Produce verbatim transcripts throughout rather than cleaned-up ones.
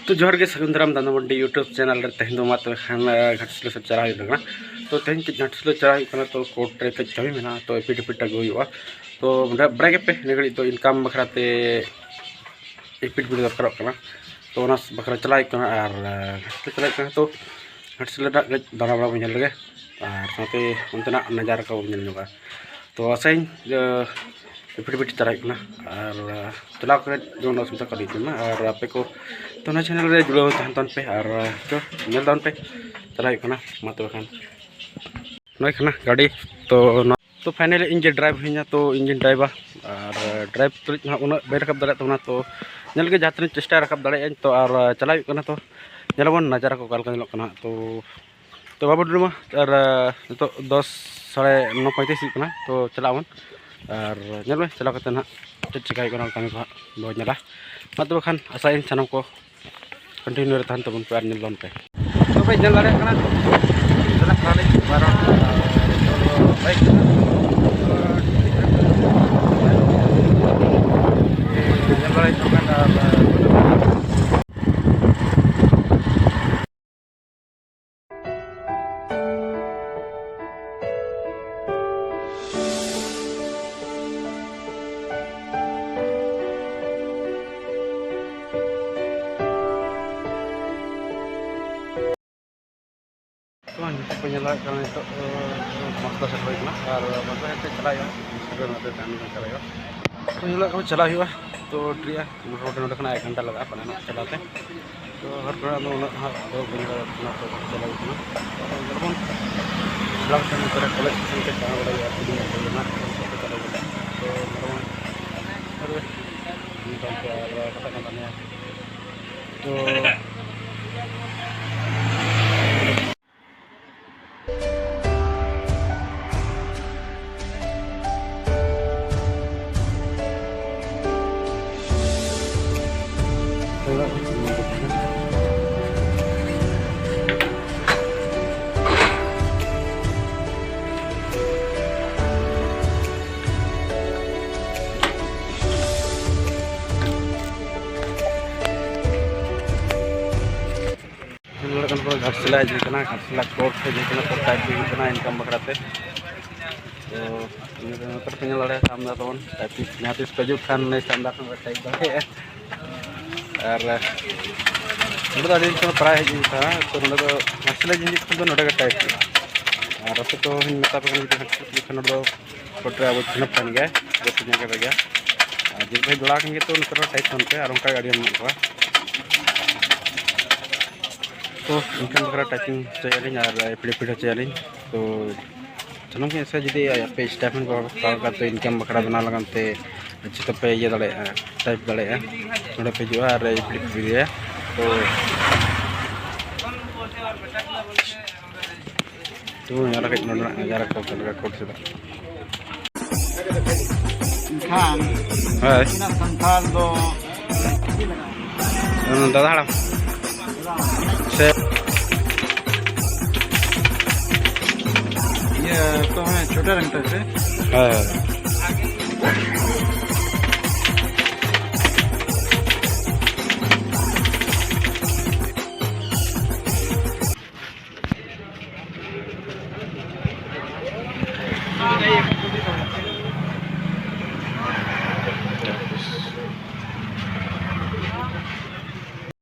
ᱛᱚ ᱡᱚᱦᱟᱨ ᱜᱮ, ᱥᱟᱹᱜᱩᱱ ᱫᱟᱨᱟᱢ ᱫᱟᱱᱟ ᱢᱟᱱᱰᱤ YouTube ᱪᱮᱱᱮᱞ ᱨᱮ᱾ ᱛᱮᱦᱮᱧ ᱫᱚ ᱢᱟ ᱛᱚᱵᱮ ᱠᱷᱟᱱ, ᱟᱸ, ᱜᱷᱟᱴᱥᱤᱞᱟᱹ ᱥᱮᱫ ᱪᱟᱞᱟᱣ ᱦᱩᱭᱩᱜ ᱠᱟᱱᱟ᱾ ᱛᱚ ᱛᱮᱦᱮᱧ ᱠᱟᱹᱡ ᱜᱷᱟᱴᱥᱤᱞᱟᱹ ᱪᱟᱞᱟᱣ ᱦᱩᱭᱩᱜ ᱠᱟᱱᱟ, ᱛᱚ ᱠᱳᱨᱴ ᱨᱮ ᱠᱟᱹᱡ ᱠᱟᱹᱢᱤ ᱢᱮᱱᱟᱜᱼᱟ, ᱛᱚ ᱮᱯᱷᱤᱰᱮᱵᱷᱤᱴ ᱟᱹᱜᱩ ᱦᱩᱭᱩᱜᱼᱟ᱾ ᱛᱚ ᱵᱟᱰᱟᱭ ᱜᱮᱯᱮ, ᱱᱤᱭᱟᱹ ᱜᱷᱟᱹᱲᱤᱡ ᱫᱚ ᱤᱱᱠᱟᱢ ᱵᱟᱠᱷᱨᱟ ᱛᱮ ᱮᱯᱷᱤᱰᱮᱵᱷᱤᱴ ᱫᱚᱨᱠᱟᱨᱚᱜ ᱠᱟᱱᱟ, ᱛᱚ ᱚᱱᱟ ᱵᱟᱠᱷᱨᱟ ᱪᱟᱞᱟᱣ ᱦᱩᱭᱩᱜ ᱠᱟᱱᱟ᱾ ᱟᱨ, ᱟᱸ, ᱜᱷᱟᱴᱥᱤᱞᱟᱹ ᱪᱟᱞᱟᱜ ᱠᱟᱱᱟ, ᱛᱚ ᱜᱷᱟᱴᱥᱤᱞᱟᱹ ᱨᱮᱱᱟᱜ ᱠᱟᱹᱡ ᱫᱟᱬᱟ ᱵᱟᱲᱟ ᱵᱚᱱ ᱧᱮᱞ ᱞᱮᱜᱮ, ᱟᱨ ᱥᱟᱶᱛᱮ ᱚᱱᱛᱮᱱᱟᱜ ᱱᱟᱡᱟᱨᱟ ᱠᱚ ᱵᱚᱱ ᱧᱮᱞ ᱧᱚᱜᱟ᱾ ᱛᱚ ᱟᱥᱟᱭᱟᱹᱧ ᱡᱮ ᱮᱯᱷᱤᱰᱮᱵᱷᱤᱴ ᱪᱟᱞᱟᱜ ᱦᱩᱭᱩᱜ ᱠᱟᱱᱟ, ᱟᱨ, ᱟᱸ, ᱪᱟᱞᱟᱣ ᱠᱟᱛᱮ ᱡᱮᱢᱚᱱ ᱚᱥᱩᱵᱤᱫᱷᱟ ᱠᱚ ᱟᱞᱚ ᱦᱩᱭᱩᱜ ᱢᱟ᱾ ᱟᱨ ᱟᱯᱮ ᱠᱚ ᱛᱚ ᱚᱱᱟ ᱪᱮᱱᱮᱞ ᱨᱮ ᱡᱩᱲᱟᱹᱣ ᱛᱟᱦᱮᱱ ᱛᱟᱵᱚᱱ ᱯᱮ, ᱟᱨ, ᱟᱸ, ᱛᱚ ᱧᱮᱞ ᱛᱟᱵᱚᱱ ᱯᱮ᱾ ᱪᱟᱞᱟᱜ ᱦᱩᱭᱩᱜ ᱠᱟᱱᱟ, ᱢᱟ ᱛᱚᱵᱮ ᱠᱷᱟᱱ᱾ ᱱᱚᱜᱼᱚᱭ ᱠᱟᱱᱟ ᱜᱟᱹᱰᱤ, ᱛᱚ ᱱᱚᱣᱟ ᱛᱚ ᱯᱷᱟᱭᱱᱟᱞᱤ ᱤᱧ ᱜᱮ ᱰᱨᱟᱭᱤᱵᱷ ᱦᱩᱭᱤᱧᱟ, ᱛᱚ ᱤᱧ ᱜᱤᱧ ᱰᱨᱟᱭᱤᱵᱷᱟ᱾ ᱟᱨ ᱰᱨᱟᱭᱤᱵᱷ ᱛᱩᱞᱩᱡ ᱦᱟᱸᱜ ᱩᱱᱟᱹᱜ ᱵᱟᱹᱧ ᱨᱟᱠᱟᱵ ᱫᱟᱲᱮᱭᱟᱜ ᱛᱟᱵᱚᱱᱟ, ᱛᱚ ᱧᱮᱞ ᱜᱮ ᱡᱟᱦᱟᱸ ᱛᱤᱱᱟᱹᱜ ᱪᱮᱥᱴᱟᱭᱟ ᱨᱟᱠᱟᱵ ᱫᱟᱲᱮᱭᱟᱜ ᱟᱹᱧ᱾ ᱛᱚ ᱟᱨ ᱪᱟᱞᱟᱜ ᱦᱩᱭᱩᱜ ᱠᱟᱱᱟ, ᱛᱚ ᱧᱮᱞᱟᱵᱚᱱ ᱱᱟᱡᱟᱨᱟ ᱠᱚ ᱚᱠᱟ ᱞᱮᱠᱟ ᱧᱮᱞᱚᱜ ᱠᱟᱱᱟ ᱦᱟᱸᱜ᱾ ᱛᱚ, ᱛᱚ ᱵᱟᱵᱚ ᱰᱩᱰᱩᱢᱟ, ᱟᱨ ᱱᱤᱛᱚᱜ ᱫᱚᱥ ᱥᱟᱲᱮ ᱱᱚ ᱯᱚᱸᱭᱛᱨᱤᱥ ᱦᱩᱭᱩᱜ ᱠᱟᱱᱟ, ᱛᱚ ᱪᱟᱞᱟᱜ ᱟᱵᱚᱱ᱾ ᱟᱨ ᱧᱮᱞ ᱢᱮ ᱪᱟᱞᱟᱣ ᱠᱟᱛᱮ ᱦᱟᱸᱜ ᱪᱮᱫ ᱪᱤᱠᱟ ᱦᱩᱭᱩᱜ ᱠᱟᱱᱟ, ᱠᱟᱹᱢᱤ ᱠᱚ ᱦᱟᱸᱜ ᱵᱚᱱ ᱧᱮᱞᱟ᱾ ᱢᱟ ᱛᱚᱵᱮ ᱠᱷᱟᱱ ᱟᱥᱟᱭᱟᱹᱧ ᱥᱟᱱᱟᱢ ᱠᱚ ᱠᱚᱱᱴᱤᱱᱤᱭᱩ ᱨᱮ ᱛᱟᱦᱮᱱ ᱛᱟᱵᱚᱱ ᱯᱮ ᱟᱨ ᱧᱮᱞ ᱛᱟᱵᱚᱱ ᱯᱮ᱾ ᱛᱚᱵᱮ ᱧᱮᱞ ᱫᱟᱲᱮᱭᱟᱜ ᱠᱟᱱᱟ, ᱪᱟᱞᱟᱜ ᱠᱟᱱᱟᱞᱤᱧ ᱵᱟᱨᱚ ᱵᱟᱭᱤᱠ ᱠᱟᱱᱟ᱾ ᱧᱮᱞ ᱫᱟᱲᱮᱭᱟᱜ ᱠᱟᱱᱟ ᱟᱨ ᱛᱚ, ᱱᱤᱛᱚᱜ ᱯᱮ ᱧᱮᱞ ᱫᱟᱲᱮᱭᱟᱜ ᱠᱟᱱᱟ, ᱱᱤᱛᱚᱜ, ᱟᱸ, ᱢᱟᱥᱫᱟ ᱥᱮᱴᱮᱨ ᱦᱩᱭ ᱠᱟᱱᱟ ᱟᱨ ᱢᱟᱥᱫᱟ ᱦᱮᱡ ᱠᱟᱛᱮ ᱪᱟᱞᱟᱜ ᱦᱩᱭᱩᱜᱼᱟ, ᱥᱮᱴᱮᱨ ᱱᱚᱛᱮ ᱛᱟᱭᱚᱢ ᱛᱮ ᱪᱟᱞᱟᱜ ᱦᱩᱭᱩᱜᱼᱟ᱾ ᱛᱚ, ᱧᱮᱞ ᱫᱟᱲᱮᱭᱟᱜ ᱠᱟᱱᱟ, ᱪᱟᱞᱟᱜ ᱦᱩᱭᱩᱜᱼᱟ᱾ ᱛᱚ, ᱰᱨᱤᱭᱟ ᱢᱚᱴᱟᱢᱩᱴᱤ ᱱᱚᱸᱰᱮ ᱠᱷᱚᱱᱟᱜ ᱮᱠ ᱜᱷᱚᱱᱴᱟ ᱞᱟᱜᱟᱜᱼᱟ ᱯᱟᱞᱮᱱ ᱪᱟᱞᱟᱣ ᱛᱮ᱾ ᱛᱚ, ᱦᱚᱨ ᱠᱚᱨᱮ ᱫᱚ ᱩᱱᱟᱹᱜ ᱦᱟᱸᱜ ᱫᱚ ᱵᱟᱹᱧ ᱞᱟᱜᱟᱣ ᱠᱟᱱᱟ, ᱛᱚ ᱪᱟᱞᱟᱜ ᱦᱩᱭᱩᱜ ᱠᱟᱱᱟ᱾ ᱛᱚ, ᱡᱮᱢᱚᱱ ᱵᱞᱚᱠ ᱥᱮᱱ ᱠᱚᱨᱮ ᱠᱚᱞᱮᱡᱽ ᱥᱮᱱ ᱠᱚ ᱪᱟᱞᱟᱣ ᱵᱟᱲᱟᱭᱟ, ᱟᱨ ᱠᱤᱨᱤᱧ ᱟᱹᱠᱷᱨᱤᱧ ᱨᱮᱱᱟᱜ ᱠᱚ ᱪᱟᱞᱟᱣ ᱵᱟᱲᱟᱜᱼᱟ᱾ ᱛᱚ, ᱡᱮᱢᱚᱱ ᱟᱨ ᱠᱟᱛᱷᱟ ᱠᱟᱱ ᱛᱟᱞᱮᱭᱟ᱾ ᱛᱚ, ᱜᱷᱟᱴᱥᱤᱞᱟ ᱦᱮᱡ ᱦᱩᱭ ᱠᱟᱱᱟ, ᱜᱷᱟᱴᱥᱤᱞᱟ ᱠᱳᱨᱴ ᱦᱮᱡ ᱦᱩᱭ ᱠᱟᱱᱟ, ᱛᱚ ᱴᱟᱭᱤᱯ ᱦᱩᱭᱩᱜ ᱠᱟᱱᱟ ᱤᱱᱠᱟᱢ ᱵᱟᱠᱷᱨᱟ ᱛᱮ᱾ ᱛᱚ ᱱᱚᱛᱮ ᱯᱮ ᱧᱮᱞ ᱫᱟᱲᱮᱭᱟᱜᱼᱟ, ᱥᱟᱢᱫᱟ ᱛᱟᱵᱚᱱ ᱴᱟᱭᱤᱯ, ᱡᱟᱦᱟᱸ ᱛᱤᱥ ᱯᱮ ᱦᱤᱡᱩᱜ ᱠᱷᱟᱱ ᱱᱩᱭ ᱥᱟᱢᱫᱟ ᱠᱷᱚᱱ ᱯᱮ ᱴᱟᱭᱤᱯ ᱫᱟᱲᱮᱭᱟᱜᱼᱟ᱾ ᱟᱨ ᱱᱚᱰᱮ ᱫᱚ ᱟᱹᱰᱤ ᱫᱤᱱ ᱠᱷᱚᱱ ᱯᱨᱟᱭ ᱦᱮᱡ ᱦᱩᱭᱩᱜ ᱠᱟᱱᱟ, ᱛᱚ ᱱᱚᱰᱮ ᱫᱚ ᱜᱷᱟᱴᱥᱤᱞᱟ ᱡᱩᱫᱤ ᱦᱤᱡᱩᱜ ᱠᱷᱟᱱ ᱫᱚ ᱱᱚᱰᱮ ᱜᱮ ᱴᱟᱭᱤᱯ ᱦᱩᱭᱩᱜᱼᱟ᱾ ᱟᱨ ᱟᱯᱮ ᱠᱚ ᱦᱚᱸᱧ ᱢᱮᱛᱟ ᱯᱮ ᱠᱟᱱᱟ, ᱡᱩᱫᱤ ᱜᱷᱟᱴᱥᱤᱞᱟ ᱦᱤᱡᱩᱜ ᱠᱷᱟᱱ ᱱᱚᱰᱮ ᱫᱚ ᱠᱳᱨᱴ ᱨᱮ ᱟᱵᱚ ᱪᱤᱱᱦᱟᱹᱯ ᱠᱟᱱ ᱜᱮᱭᱟ, ᱡᱚᱛᱚ ᱧᱮᱞ ᱠᱟᱛᱮ ᱜᱮ᱾ ᱟᱨ ᱡᱩᱫᱤ ᱯᱮ ᱡᱚᱲᱟᱣ ᱠᱟᱱ ᱜᱮᱭᱟ ᱛᱚ ᱱᱚᱛᱮ ᱨᱮ ᱴᱟᱭᱤᱯ ᱛᱟᱵᱚᱱ ᱯᱮ, ᱟᱨ ᱚᱱᱠᱟ ᱜᱮ ᱟᱹᱰᱤ ᱜᱟᱱ ᱢᱮᱱᱟᱜ ᱠᱚᱣᱟ᱾ ᱛᱚ ᱤᱱᱠᱟᱢ ᱵᱟᱠᱷᱨᱟ ᱴᱟᱭᱯᱤᱝ ᱦᱚᱪᱚᱭᱟᱞᱤᱧ ᱟᱨ ᱮᱯᱷᱤᱰᱮᱵᱷᱤᱴ ᱦᱚᱪᱚᱭᱟᱞᱤᱧ᱾ ᱛᱚ ᱥᱟᱱᱟᱢ ᱜᱮ ᱥᱮ ᱡᱩᱫᱤ ᱟᱯᱮ ᱥᱴᱟᱭᱯᱮᱱᱰ ᱠᱚ ᱦᱟᱛᱟᱣ ᱠᱟᱛᱮ ᱤᱱᱠᱟᱢ ᱵᱟᱠᱷᱨᱟ ᱵᱮᱱᱟᱣ ᱞᱟᱹᱜᱤᱫ ᱛᱮ ᱪᱤᱠᱟᱹ ᱯᱮ ᱤᱭᱟᱹ ᱫᱟᱲᱮᱭᱟᱜᱼᱟ, ᱴᱟᱭᱤᱯ ᱫᱟᱲᱮᱭᱟᱜᱼᱟ, ᱱᱚᱰᱮ ᱯᱮ ᱦᱤᱡᱩᱜᱼᱟ ᱟᱨ ᱮᱯᱷᱤᱰᱮᱵᱷᱤᱴ ᱯᱮ ᱤᱫᱤᱭᱟ᱾ ᱛᱚ ᱛᱚ ᱧᱮᱞ ᱠᱟᱹᱡ ᱱᱚᱰᱮᱱᱟᱜ ᱱᱟᱡᱟᱨᱟ ᱠᱚ ᱪᱮᱫ ᱞᱮᱠᱟ ᱠᱳᱨᱴ ᱥᱮᱫᱟᱜ᱾ ᱮᱱᱠᱷᱟᱱ ᱦᱳᱭ᱾ ᱩᱱᱠᱤᱱᱟᱜ ᱥᱟᱱᱛᱷᱟᱞ ᱫᱚ ᱫᱟᱫᱟ ᱦᱟᱲᱟᱢ ᱥᱮ ᱤᱭᱟᱹ ᱛᱚ ᱦᱮᱸ ᱪᱷᱳᱴᱟ ᱨᱮ ᱢᱮᱛᱟᱭ ᱯᱮ᱾ ᱦᱳᱭ, ᱦᱳᱭ᱾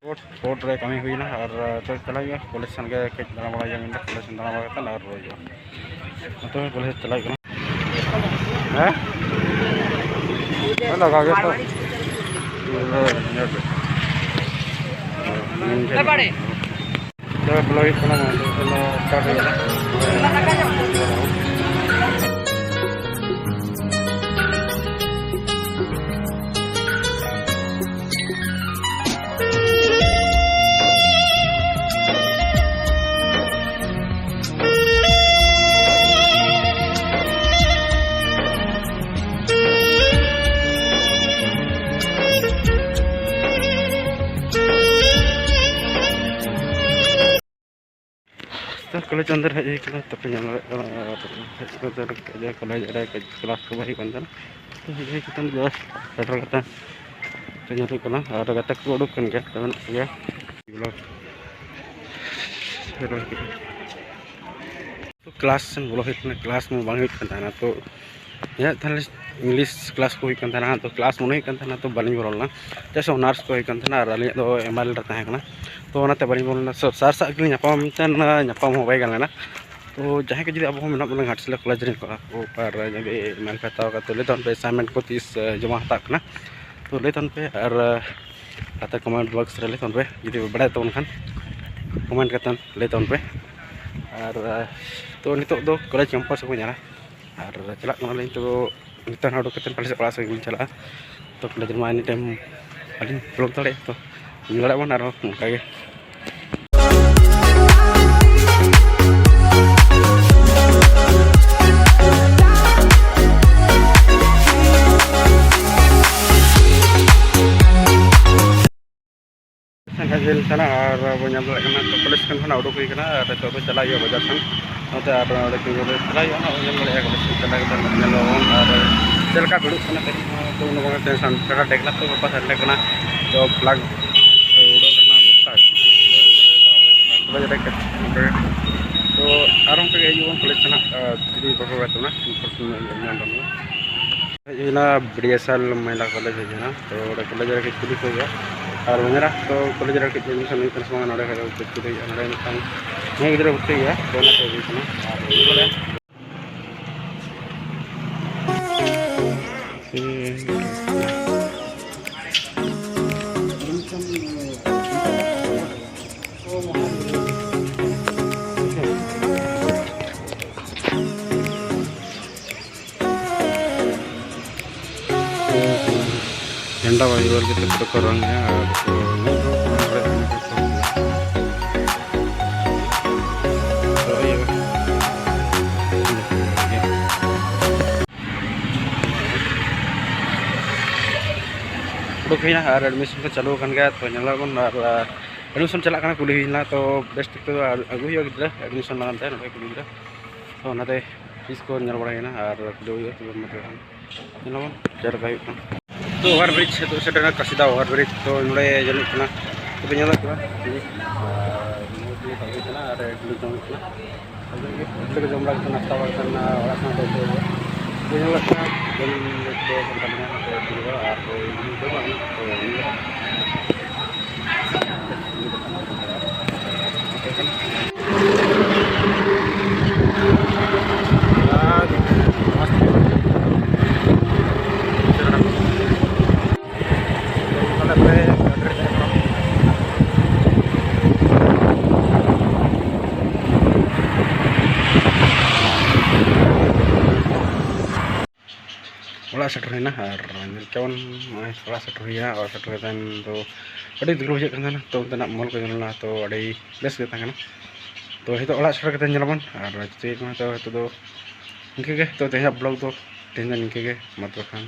ᱠᱳᱨᱴ, ᱠᱳᱨᱴ ᱨᱮ ᱠᱟᱹᱢᱤ ᱦᱩᱭᱱᱟ ᱟᱨ ᱛᱚ ᱪᱟᱞᱟᱜ ᱦᱩᱭᱩᱜᱼᱟ ᱠᱚᱞᱮᱡᱽ ᱥᱮᱱ ᱜᱮ, ᱠᱟᱹᱡ ᱫᱟᱬᱟ ᱵᱟᱲᱟᱭ ᱦᱩᱭᱩᱜᱼᱟ, ᱢᱮᱱᱫᱟ ᱠᱚᱞᱮᱡᱽ ᱥᱮᱱ ᱫᱟᱬᱟ ᱵᱟᱲᱟ ᱠᱟᱛᱮ ᱟᱨ ᱨᱩᱣᱟᱹᱲ ᱦᱩᱭᱩᱜᱼᱟ᱾ ᱱᱚᱛᱮ ᱠᱚᱞᱮᱡᱽ ᱪᱟᱞᱟᱜ ᱦᱩᱭᱩᱜ ᱠᱟᱱᱟ᱾ ᱦᱮᱸ? ᱦᱮᱸ, ᱞᱟᱜᱟᱣ ᱜᱮᱭᱟ ᱛᱚ᱾ ᱛᱚᱵᱮ ᱵᱚᱞᱚ ᱦᱩᱭᱩᱜ ᱠᱟᱱᱟ, ᱢᱟ, ᱛᱚᱵᱮ ᱵᱚᱞᱚ ᱦᱩᱭᱩᱜ ᱠᱟᱱᱟ᱾ ᱛᱚ ᱠᱚᱞᱮᱡᱽ ᱚᱱᱫᱚᱨ ᱦᱮᱡ ᱦᱩᱭ ᱠᱟᱱᱟ, ᱛᱚᱯᱮ ᱧᱮᱞ ᱫᱟᱲᱮᱭᱟᱜ ᱠᱟᱱᱟ, ᱟᱨ ᱦᱮᱡ ᱠᱟᱛᱮ ᱠᱚᱞᱮᱡᱽ ᱨᱮ ᱠᱟᱹᱡ ᱠᱞᱟᱥ ᱠᱚ ᱵᱟᱭ ᱦᱩᱭᱩᱜ ᱠᱟᱱ ᱛᱟᱦᱮᱱᱟ᱾ ᱛᱚ ᱦᱮᱡ ᱦᱩᱭ ᱠᱟᱛᱮ just ᱥᱮᱴᱮᱨ ᱠᱟᱛᱮ ᱛᱚ ᱧᱮᱞ ᱦᱩᱭᱩᱜ ᱠᱟᱱᱟ, ᱟᱨ ᱜᱟᱛᱮ ᱠᱚ ᱩᱰᱩᱠ ᱠᱟᱱ ᱜᱮᱭᱟ, ᱛᱚ ᱢᱮᱱᱟᱜ ᱠᱚᱜᱮᱭᱟ᱾ ᱠᱞᱟᱥ ᱥᱮᱱ ᱵᱚᱞᱚ ᱦᱩᱭ ᱠᱟᱱᱟ, ᱠᱞᱟᱥ ᱢᱟ ᱵᱟᱝ ᱦᱩᱭᱩᱜ ᱠᱟᱱ ᱛᱟᱦᱮᱱᱟ᱾ ᱛᱚ ᱤᱧᱟᱹᱜ ᱛᱟᱦᱚᱞᱮ ᱤᱝᱞᱤᱥ ᱠᱞᱟᱥ ᱠᱚ ᱦᱩᱭᱩᱜ ᱠᱟᱱ ᱛᱟᱦᱮᱱᱟ, ᱛᱚ ᱠᱞᱟᱥ ᱢᱚᱱᱮ ᱦᱩᱭᱩᱜ ᱠᱟᱱ ᱛᱟᱦᱮᱱᱟ, ᱛᱚ ᱵᱟᱹᱞᱤᱧ ᱵᱚᱞᱚ ᱞᱮᱱᱟ᱾ ᱪᱮᱫᱟᱜ ᱥᱮ ᱚᱱᱟᱨᱥ ᱠᱚ ᱦᱩᱭᱩᱜ ᱠᱟᱱ ᱛᱟᱦᱮᱱᱟ ᱟᱨ ᱟᱹᱞᱤᱧᱟᱜ ᱫᱚ ᱮᱢ ᱟᱭ ᱮᱞ ᱨᱮ ᱛᱟᱦᱮᱸ ᱠᱟᱱᱟ᱾ ᱛᱚ ᱚᱱᱟᱛᱮ ᱵᱟᱹᱞᱤᱧ ᱵᱚᱞᱚ ᱞᱮᱱᱟ᱾ ᱥᱟᱨ ᱥᱟᱞᱟᱜ ᱜᱮᱞᱤᱧ ᱧᱟᱯᱟᱢ ᱢᱮᱱᱛᱮ ᱧᱟᱯᱟᱢ ᱦᱚᱸ ᱵᱟᱭ ᱜᱟᱱ ᱞᱮᱱᱟ᱾ ᱛᱚ ᱡᱟᱦᱟᱸᱭ ᱠᱚ ᱡᱩᱫᱤ ᱟᱵᱚ ᱦᱚᱸ ᱢᱮᱱᱟᱜ ᱵᱚᱱᱟ ᱜᱷᱟᱴᱥᱤᱞᱟᱹ ᱠᱚᱞᱮᱡᱽ ᱨᱮᱱ ᱠᱚᱲᱟ ᱠᱚ, ᱟᱨ ᱡᱩᱫᱤ ᱮᱢ ᱟᱭ ᱮᱞ ᱯᱮ ᱦᱟᱛᱟᱣ ᱠᱟᱜ, ᱛᱚ ᱞᱟᱹᱭ ᱛᱟᱵᱚᱱ ᱯᱮ ᱮᱥᱟᱭᱤᱱᱢᱮᱱᱴ ᱠᱚ ᱛᱤᱥ ᱡᱚᱢᱟ ᱦᱟᱛᱟᱜ ᱠᱟᱱᱟ, ᱛᱚ ᱞᱟᱹᱭ ᱛᱟᱵᱚᱱ ᱯᱮ᱾ ᱟᱨ ᱠᱟᱛᱮ ᱠᱚᱢᱮᱱᱴ ᱵᱚᱠᱥ ᱨᱮ ᱞᱟᱹᱭ ᱛᱟᱵᱚᱱ ᱯᱮ, ᱡᱩᱫᱤ ᱯᱮ ᱵᱟᱲᱟᱭ ᱛᱟᱵᱚᱱ ᱠᱷᱟᱱ ᱠᱚᱢᱮᱱᱴ ᱠᱟᱛᱮ ᱞᱟᱹᱭ ᱛᱟᱵᱚᱱ ᱯᱮ᱾ ᱟᱨ ᱛᱚ ᱱᱤᱛᱚᱜ ᱫᱚ ᱠᱚᱞᱮᱡᱽ ᱠᱮᱢᱯᱟᱥ ᱨᱮᱵᱚᱱ ᱧᱮᱞᱟ᱾ ᱟᱨ ᱪᱟᱞᱟᱜ ᱠᱟᱱᱟᱞᱤᱧ ᱛᱚ, ᱱᱤᱛᱚᱜ ᱦᱟᱸᱜ ᱩᱰᱩᱠ ᱠᱟᱛᱮ ᱯᱟᱞᱮ ᱚᱲᱟᱜ ᱥᱮᱫ ᱜᱮᱞᱤᱧ ᱪᱟᱞᱟᱜᱼᱟ᱾ ᱛᱚ ᱠᱚᱞᱮᱡᱽ ᱨᱮᱢᱟ ᱮᱱᱤ ᱴᱟᱭᱤᱢ ᱵᱟᱹᱞᱤᱧ ᱵᱚᱞᱚ ᱫᱟᱲᱮᱭᱟᱜᱼᱟ, ᱛᱚ ᱧᱮᱞ ᱫᱟᱲᱮᱭᱟᱜ ᱵᱚᱱ ᱟᱨᱦᱚᱸ ᱚᱱᱠᱟᱜᱮ᱾ ᱥᱟᱸᱜᱷᱟᱨ ᱡᱮᱞ ᱠᱟᱱᱟ ᱟᱨ ᱵᱚᱱ ᱧᱮᱞ ᱫᱟᱲᱮᱭᱟᱜ ᱠᱟᱱᱟ, ᱛᱚ ᱠᱚᱞᱮᱡᱽ ᱠᱷᱚᱱ ᱠᱷᱚᱱᱟᱜ ᱩᱰᱩᱠ ᱦᱩᱭ ᱠᱟᱱᱟ ᱟᱨ ᱱᱤᱛᱚᱜ ᱫᱚ ᱪᱟᱞᱟᱜ ᱦᱩᱭᱩᱜᱼᱟ ᱵᱟᱡᱟᱨ ᱥᱮᱱ᱾ ᱱᱚᱛᱮ ᱟᱨ ᱚᱸᱰᱮ ᱛᱤᱸᱜᱩ ᱨᱮ ᱪᱟᱞᱟᱜ ᱦᱩᱭᱩᱜᱼᱟ, ᱱᱟᱦᱟᱜ ᱵᱚᱱ ᱧᱮᱞ ᱫᱟᱲᱮᱭᱟᱜᱼᱟ ᱠᱚᱞᱮᱡᱽ ᱥᱮᱱ ᱪᱟᱞᱟᱣ ᱠᱟᱛᱮ ᱧᱮᱞ ᱟᱵᱚᱱ᱾ ᱟᱨ ᱪᱮᱫ ᱞᱮᱠᱟ ᱵᱷᱤᱲᱚᱜ ᱠᱟᱱᱟ ᱛᱮᱦᱮᱧ ᱦᱚᱸ, ᱛᱚ ᱩᱱᱟᱹᱜ ᱵᱟᱝ ᱴᱮᱱᱥᱚᱱ, ᱯᱮᱲᱟ ᱰᱮᱠᱞᱟ ᱛᱚ ᱜᱟᱯᱟ ᱥᱮᱱ ᱠᱟᱱᱟ, ᱛᱚ ᱯᱷᱞᱟᱜ ᱩᱰᱟᱹᱣ ᱨᱮᱱᱟᱜ ᱵᱮᱵᱚᱥᱛᱷᱟ ᱦᱩᱭᱩᱜ ᱠᱟᱱᱟ᱾ ᱛᱚ ᱮᱱ ᱦᱤᱞᱳᱜ ᱫᱚ ᱟᱵᱚ ᱪᱟᱞᱟᱜ ᱠᱟᱱᱟ ᱠᱚᱞᱮᱡᱽ ᱨᱮ, ᱛᱚ ᱟᱨᱦᱚᱸ ᱚᱱᱠᱟ ᱜᱮ ᱦᱤᱡᱩᱜ ᱵᱚᱱ ᱠᱚᱞᱮᱡᱽ ᱥᱮᱱ ᱦᱟᱸᱜ, ᱡᱩᱫᱤ ᱵᱟᱠᱚ ᱵᱟᱲᱟᱭ ᱛᱟᱵᱚᱱᱟ, ᱧᱮᱞ ᱛᱟᱵᱚᱱᱟ᱾ ᱦᱮᱡ ᱦᱩᱭᱱᱟ ᱵᱤᱰᱤᱭᱟᱥᱟᱞ ᱢᱚᱦᱤᱞᱟ ᱠᱚᱞᱮᱡᱽ ᱦᱮᱡ ᱦᱩᱭᱱᱟ᱾ ᱛᱚ ᱚᱸᱰᱮ ᱠᱚᱞᱮᱡᱽ ᱨᱮ ᱠᱟᱹᱡ ᱠᱩᱞᱤ ᱠᱚ ᱦᱩᱭᱩᱜᱼᱟ᱾ ᱟᱨ ᱵᱚᱱ ᱧᱮᱞᱟ ᱛᱚ ᱠᱚᱞᱮᱡᱽ ᱨᱮ ᱠᱟᱹᱡ ᱮᱰᱢᱤᱥᱚᱱ ᱦᱩᱭᱩᱜ ᱠᱟᱱᱟ ᱥᱮ ᱵᱟᱝ, ᱱᱚᱸᱰᱮ ᱠᱷᱚᱡ ᱠᱟᱹᱡ ᱠᱩᱞᱤ ᱦᱩᱭᱩᱜᱼᱟ᱾ ᱱᱚᱸᱰᱮ ᱢᱤᱫᱴᱟᱝ ᱱᱤᱭᱟᱹ ᱜᱤᱫᱽᱨᱟᱹ ᱵᱷᱚᱨᱛᱤ ᱦᱩᱭᱩᱜᱼᱟ, ᱛᱚ ᱚᱱᱟ ᱠᱚ ᱦᱩᱭᱩᱜ ᱠᱟᱱᱟ᱾ ᱟᱨ ᱦᱩᱭ ᱵᱟᱲᱟᱭᱟ᱾ ᱡᱷᱟᱱᱰᱟ ᱵᱟᱭ ᱨᱩᱣᱟᱹᱲ ᱠᱟᱛᱮ ᱯᱷᱳᱴᱳ ᱠᱚ ᱨᱚᱝ ᱮᱜᱼᱟ ᱟᱨ ᱠᱚ ᱧᱮᱞ ᱨᱚᱝ ᱠᱚ ᱨᱚᱝ ᱫᱟᱲᱮᱭᱟᱜ ᱠᱟᱱᱟ ᱠᱚ᱾ ᱨᱚᱦᱚᱭ ᱦᱩᱭᱩᱜᱼᱟ᱾ ᱩᱰᱩᱠ ᱦᱩᱭᱱᱟ ᱟᱨ ᱮᱰᱢᱤᱥᱚᱱ ᱠᱚ ᱪᱟᱹᱞᱩ ᱟᱠᱟᱱ ᱜᱮᱭᱟ, ᱛᱚ ᱧᱮᱞ ᱟᱵᱚᱱ᱾ ᱟᱨ ᱮᱰᱢᱤᱥᱚᱱ ᱪᱟᱞᱟᱜ ᱠᱟᱱᱟ, ᱠᱩᱞᱤ ᱦᱩᱭ ᱞᱮᱱᱟ, ᱛᱚ ᱵᱮᱥ ᱴᱷᱤᱠ ᱛᱮ ᱟᱹᱜᱩ ᱦᱩᱭᱩᱜᱼᱟ ᱜᱤᱫᱽᱨᱟᱹ, ᱮᱰᱢᱤᱥᱚᱱ ᱞᱟᱜᱟᱱ ᱛᱮ ᱱᱚᱰᱮ ᱠᱩᱞᱤ ᱜᱤᱫᱽᱨᱟᱹ᱾ ᱛᱚ ᱚᱱᱟᱛᱮ ᱯᱷᱤᱥ ᱠᱚ ᱧᱮᱞ ᱵᱟᱲᱟᱭ ᱠᱟᱱᱟ ᱟᱨ ᱠᱩᱞᱤ ᱦᱩᱭᱩᱜᱼᱟ, ᱛᱚᱵᱮ ᱢᱟ ᱛᱚᱵᱮ ᱠᱷᱟᱱ ᱧᱮᱞ ᱟᱵᱚᱱ ᱪᱮᱫ ᱞᱮᱠᱟ ᱦᱩᱭᱩᱜ ᱠᱟᱱᱟ᱾ ᱛᱚ ᱳᱵᱷᱟᱨ ᱵᱨᱤᱡᱽ ᱱᱤᱛᱚᱜ ᱥᱮᱴᱮᱨ ᱮᱱᱟ, ᱠᱟᱥᱤᱫᱟ ᱳᱵᱷᱟᱨ ᱵᱨᱤᱡᱽ᱾ ᱛᱚ ᱱᱚᱰᱮ ᱧᱮᱞᱚᱜ ᱠᱟᱱᱟ, ᱛᱚᱵᱮ ᱧᱮᱞᱚᱜ ᱠᱟᱱᱟ, ᱟᱨ ᱱᱚᱣᱟ ᱠᱚ ᱥᱟᱵ ᱦᱩᱭ ᱠᱟᱱᱟ᱾ ᱟᱨ ᱤᱰᱞᱤ ᱡᱚᱢ ᱠᱟᱱᱟ᱾ ᱟᱫᱚ ᱤᱰᱞᱤ ᱠᱚ ᱡᱚᱢ ᱵᱟᱲᱟ ᱠᱟᱛᱮ, ᱱᱟᱥᱛᱟ ᱵᱟᱲᱟ ᱠᱟᱛᱮ, ᱚᱲᱟᱜ ᱥᱮᱱ ᱫᱚ ᱡᱚᱢ ᱞᱮᱠᱟ ᱡᱚᱢ ᱞᱮ ᱠᱚ ᱠᱟᱱ ᱛᱟᱵᱚᱱᱟ᱾ ᱟᱫᱚ ᱤᱰᱞᱤ ᱫᱚ ᱟᱨ ᱤᱰᱞᱤ ᱫᱚ ᱵᱟᱝ, ᱛᱚ ᱤᱰᱞᱤ ᱫᱚ ᱵᱟᱝ᱾ ᱚᱲᱟᱜ ᱥᱮᱴᱮᱨ ᱦᱩᱭᱱᱟ ᱟᱨ ᱧᱮᱞ ᱠᱮᱫᱟᱵᱚᱱ ᱱᱚᱜᱼᱚᱭ ᱚᱲᱟᱜ ᱥᱮᱴᱮᱨ ᱦᱩᱭᱱᱟ᱾ ᱚᱲᱟᱜ ᱥᱮᱴᱮᱨ ᱠᱟᱛᱮ ᱫᱚ ᱟᱹᱰᱤ ᱫᱩᱠ ᱵᱩᱡᱷᱟᱹᱜ ᱠᱟᱱ ᱛᱟᱦᱮᱱᱟ᱾ ᱛᱚ ᱚᱱᱛᱮᱱᱟᱜ ᱢᱚᱞ ᱠᱚ ᱧᱮᱞ ᱞᱮᱱᱟ, ᱛᱚ ᱟᱹᱰᱤ ᱵᱮᱥ ᱜᱮ ᱛᱟᱦᱮᱸ ᱠᱟᱱᱟ᱾ ᱛᱚ ᱱᱤᱛᱚᱜ ᱚᱲᱟᱜ ᱥᱮᱴᱮᱨ ᱠᱟᱛᱮ ᱧᱮᱞᱟᱵᱚᱱ ᱟᱨ ᱪᱮᱫ ᱠᱚ ᱢᱮᱛᱟᱜᱼᱟ, ᱱᱤᱛᱚᱜ ᱫᱚ ᱤᱱᱠᱟᱹ ᱜᱮ᱾ ᱛᱚ ᱛᱮᱦᱮᱧᱟᱜ ᱵᱞᱚᱜ ᱫᱚ ᱛᱮᱦᱮᱧ ᱫᱚ ᱱᱤᱝᱠᱟᱹ ᱜᱮ᱾ ᱢᱟ ᱛᱚᱵᱮ ᱠᱷᱟᱱ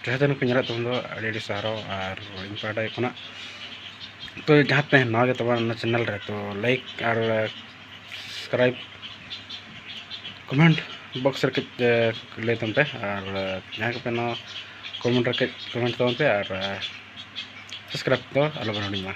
ᱡᱟᱦᱟᱸ ᱛᱤᱱᱟᱹᱜ ᱠᱚ ᱧᱮᱞᱮᱫ ᱛᱟᱵᱚᱱ ᱫᱚ ᱟᱹᱰᱤ ᱟᱹᱰᱤ ᱥᱟᱨᱦᱟᱣ᱾ ᱟᱨ ᱤᱧ ᱯᱟᱦᱴᱟ ᱠᱷᱚᱱᱟᱜ ᱛᱚ ᱡᱟᱦᱟᱸ ᱛᱤᱱᱟᱹᱜ ᱱᱟᱣᱟ ᱜᱮ ᱛᱟᱵᱚᱱ ᱚᱱᱟ ᱪᱮᱱᱮᱞ ᱨᱮ, ᱛᱚ ᱞᱟᱭᱤᱠ ᱟᱨ ᱥᱟᱵᱥᱠᱨᱟᱭᱤᱵ ᱠᱚᱢᱮᱱᱴ ᱵᱚᱠᱥ ᱨᱮ ᱠᱟᱹᱡ ᱞᱟᱹᱭ ᱛᱟᱵᱚᱱ ᱯᱮ᱾ ᱟᱨ ᱡᱟᱦᱟᱸᱭ ᱠᱚᱯᱮ ᱱᱚᱣᱟ ᱠᱚᱢᱮᱱᱴ ᱨᱮ ᱠᱟᱹᱡ ᱠᱚᱢᱮᱱᱴ ᱛᱟᱵᱚᱱ ᱯᱮ ᱟᱨ ᱥᱟᱵᱥᱠᱨᱟᱭᱤᱵ ᱫᱚ ᱟᱞᱚ ᱵᱚᱱ ᱦᱤᱲᱤᱧ ᱢᱟ᱾